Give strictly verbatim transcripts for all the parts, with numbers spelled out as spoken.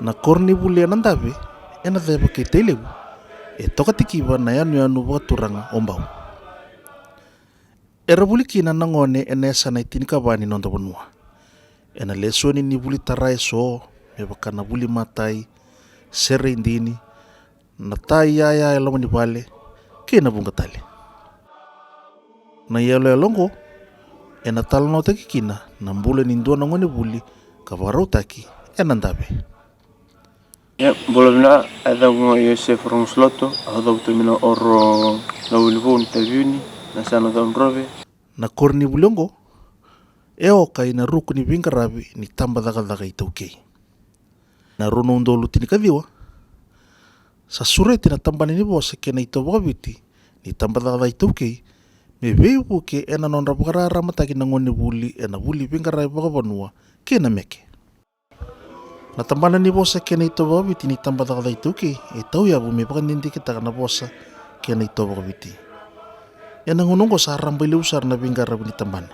Na koronivuli e Nadave, e na ceva kei Tailevu, e tokatikiva na yanuyanu vakaturaga o Bau. Era vuli kina na gone e na yasana e tinikava ni noda vanua. E na lesoni ni vuli tara e so, me vaka na vuli matai, sere i dini, na ta i yaya e loma ni vale, kei na vuqa tale. Na iyaloyalo oqo e na talanoataki kina na bula ni dua na gone vuli ka vakarautaki e Nadave. Ia, bula vinaka, a yacaqu ga o Iosefa Rogosoloto, au cavuta mai na oro na Ulivou ni Taveuni, na yasana Cakaudrove. Na koronivuli oqo e oka i na ruku ni veiqaravi ni tabacakacaka iTaukei. Na rua na udolu tinikaciwa, sa sureti na tabana ni vosa kei na itovo vakaviti ni tabacakacaka iTaukei me veivuke e na nodra vakararamataki na gone vuli e na vuli veiqaravi vakavanua kei na meke. Na tabana ni vosa kei na itovo vakaviti ni tabacakacaka iTaukei e tauyavu me vakadidiketaka na vosa kei na itovo vakaviti. E na gauna oqo sa rabailevu sara na veiqaravi ni tabana.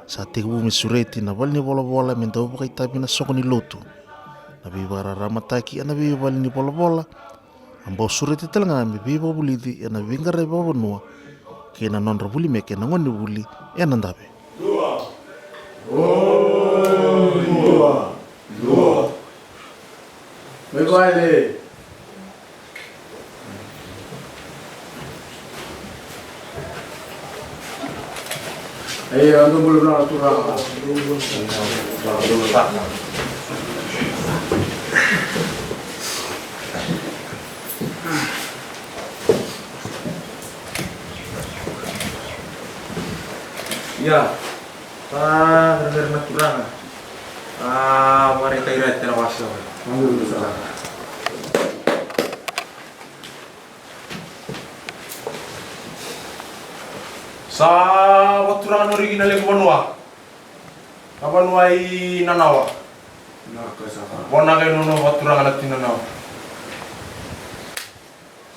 Sa tekivu me sureti na valenivolavola me dau vakaitavi na soqo ni lotu, na veivakararamataki e na veivale ni volavola, a bau sureti tale ga me veivakavulici e na veiqaravi vakavanua kei na nodra vuli meke na gone vuli e Nadave. Lua. O, lua. Lua. Mai vale. Ei, ando bula vinaka na turaga. Ia. Sa rerere na turaga. A, vakaraitaki ira tena wasa. Sa vakaturaga noriki na levu vanua. Na vanua i Nanawa. Vinaka, sa ka. Vonaka e nona vakaturaga na tui Nanawa.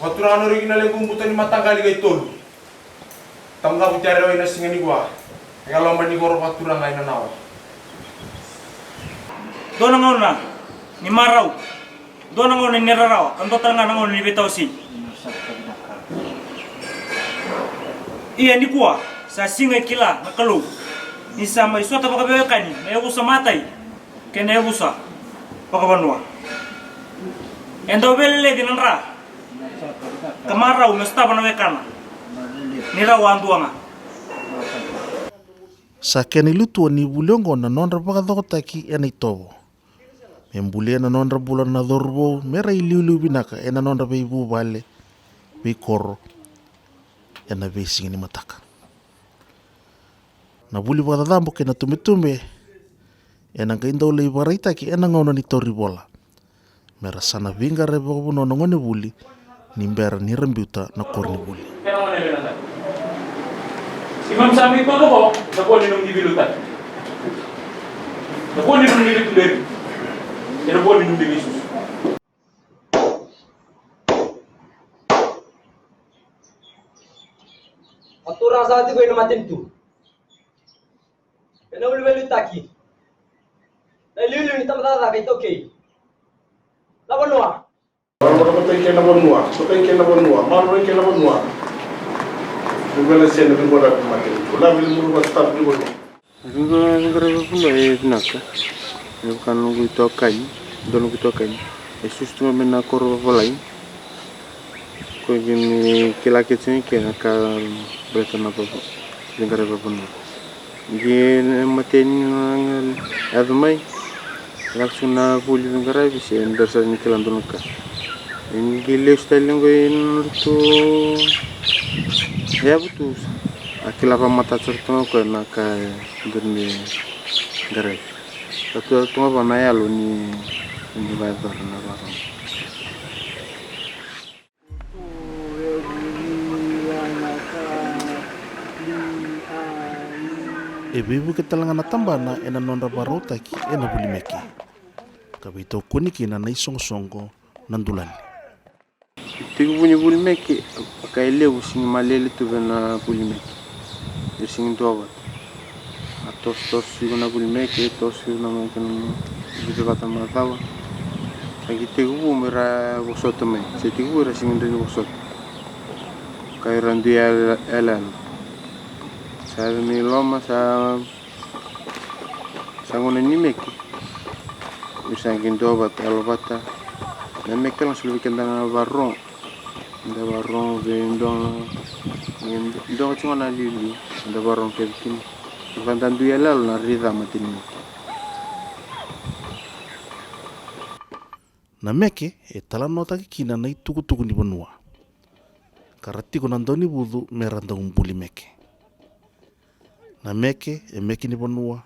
Vakaturaga noriki na levu buta ni mataqali ka i tolu. Tamucavu Tiarewa i na siga ni kua. E ka loma ni koro vakaturaga i Nanawa. Dua na gauna ni marau. Dua na gauna ni rarawa, ka dua tale ga na gauna ni veitawasei. Ia ni kua, sa siga e kila na Kalou. Ni sa mai sota vakaveiwekani, na yavusa matai. Kei na yavusa vakavanua. E dau veileleci na dra ka marau me sotava na wekana ni rau a dua ga. Sa kena ilutua ni vuli oqo na nodra vakacokotaki e na itovo me bulia na nodra bula na cauravou me ra iliuliu vinaka e na nodra veivuvale, veikoro e na veisiga ni mataka. Na vuli vakacacabo kei na tubetube e na qai dau lai vakaraitaki e na gauna ni tauri vola me ra sa na veiqaravi vakavanua na gone vuli ni bera ni ra biuta na koronivuli. Imam sa mai toka ko na vua ni nomuni veiliutaki, na vua ni nomuni veituberi, e na vua ni nomuni veisusu. O turaga sa tiko ina matanitu. Ena ulivaliutaki na iliuliu ni tabacakacaka iTaukei. Na vanua. Maroroi kei na vanua, sokai kei na vanua, maroroi kei na vanua. Vuvale sena vivora matanitu. Lavili muru vata vivora. Veiqaravi vakavanua e vinaka. Me vaka na noqu itokani, dua noqu itokani e susu tu ga mai na koro vavalagi. Ko qai me kila kece ga kina na ka baleta na veiqaravi vakavanua. Qai na mateni na yaco mai, lako tu na vuli veiqaravi se bera sara ni kila dua na ka. Qai lesu tale qo ena nodratou yavu tu. A kila vakamatata sara tu ga o koya na ka e dodonu me qaravi. Sa tu, sa tu ga vua na yalo ni, ni vakayacora na rarama. E veivuke tale ga na tabana ena nodra vakarautaki ena vuli meke, ka veitokoni kina na isoqosoqo na dulani. Tekivu ni vuli meke, vaka e levu sigi malele tu vei na vuli meke. E sigi duavata. A tosotoso tiko na vuli meke, toso tiko na meke na vica vata macawa. Sa qai tekivu me ra vosota mai. Se tekivu era sigi dua ni vosota. Ka era dui yala, yala. Sa yaco mai loma, sa, sa gauna ni meke. Io sa qai duavata, yalo vata. Na meke la soli vei keda na varogo. Da varogo vei dua ga, dua ga tiko ga na liuliu. Da varogo kece kina. Vaka da dui yaloyalo na raica mata ni meke. Na meke e talanoataki kina na itukutuku ni vanua. Ka ra tiko na daunivucu me ra dau buli meke. Na meke e meke ni vanua,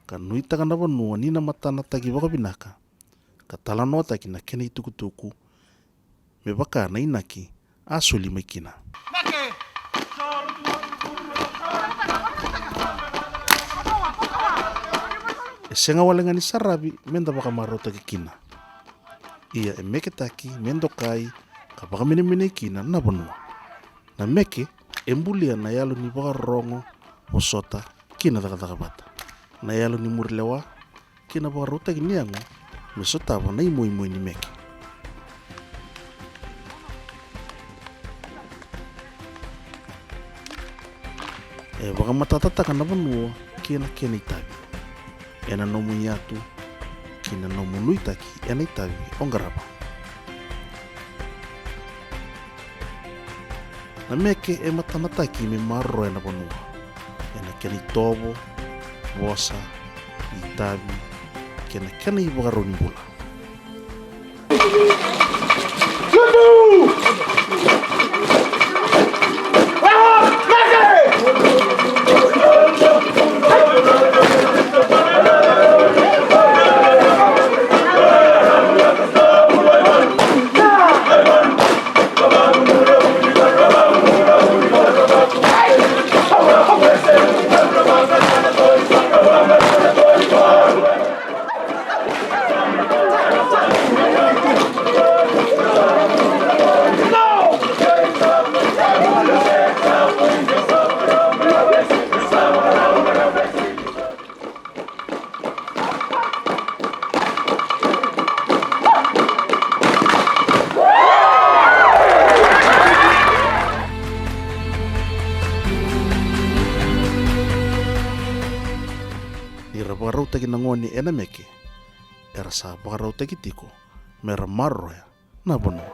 ka nuitaka na vanua ni na matanataki vakavinaka, ka talanoataki na kena itukutuku, me vaka na inaki a soli mai kina. E sega wale ga ni saravi me da vakamarautaki kina. Ia e meketaki me dokai ka vakamenemenei kina na vanua. Na meke e bulia na yalo ni vakarogo, vosota kei na cakacaka vata. Na yalo ni muri lewa kei na vakarautaki ni yago me sotava na imoimoi ni meke. E vakamatatataka na vanua kei na kena itavi ena nomu iyatu kei na nomu nuitaki ena itavi o qarava. Na meke e matanataki me maroroya na vanua ena kena itovo, vosa, itavi kei na kena ivakarau ni bula. Ni ra vakarautaki na gone ena meke, era sa vakarautaki tiko me ra maroroya na vanua.